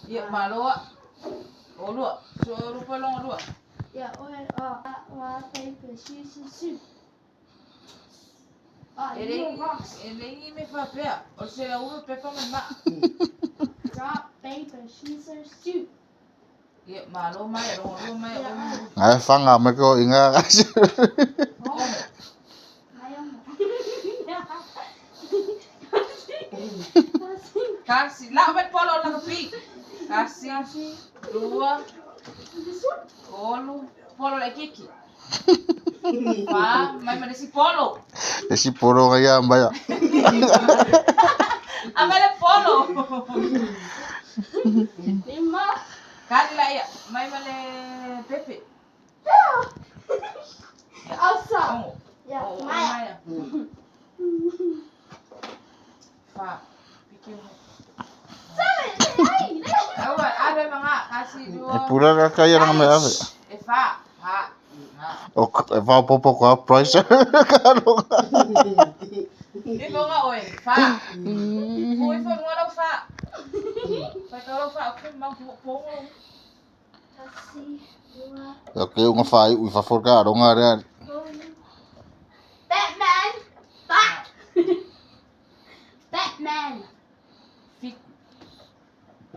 Ia, malo a. O lua. So o lua longa lua. Ya, oe, rock, paper, scissors, shoot. Ah, E you leai rocks. e leai me faapea o le selaulu pepa ma le maa. Rock, paper, scissors, shoot. Ia, malo mai longa lua mai o Ngai fanga mai ko inga. Ono. Mai ono. Kasi, la mai polo la kapi. Kasi, dua, This one? olu, polo la kiki. Fa, mai mai si polo. Esi poro nga ya mbaya. Amele polo. Lima. Kali la ia, mai male pepe. Asa. Ongo. Ya, O, o, mai. mai. Fa, piki mo. Seven, eight. Awa, ave mga kasi E dua. pura ka kaya nga may ave. E fa, ha, ha. O e fa popo ko price. Kalo nga. E nga oe, fa. Hui fo nga lau fa. Fa ka lau fa, ku mau ku po. Kasi, dua, Okay, unga fa ui fa for ka ronga re. tolu. Batman. Bat. Batman. Fik,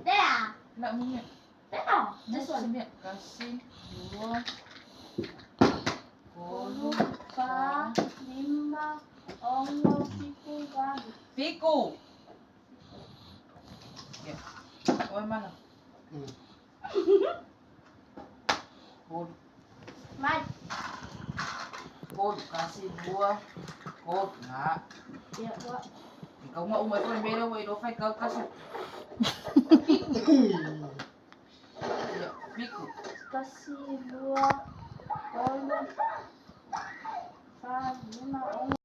There. nak minyak. There. This one. Minyak kasi dua. Tolu, Tolu, fa, lima, ono, piku, valu. Piku. Ya. Oi mana? Tolu. Mai. Tolu kasi dua. Tolu nga. Ya, wa. Ikaw nga umay ko mero way do fai kau kasu. Ya, piku. Kasi, dua, tolu,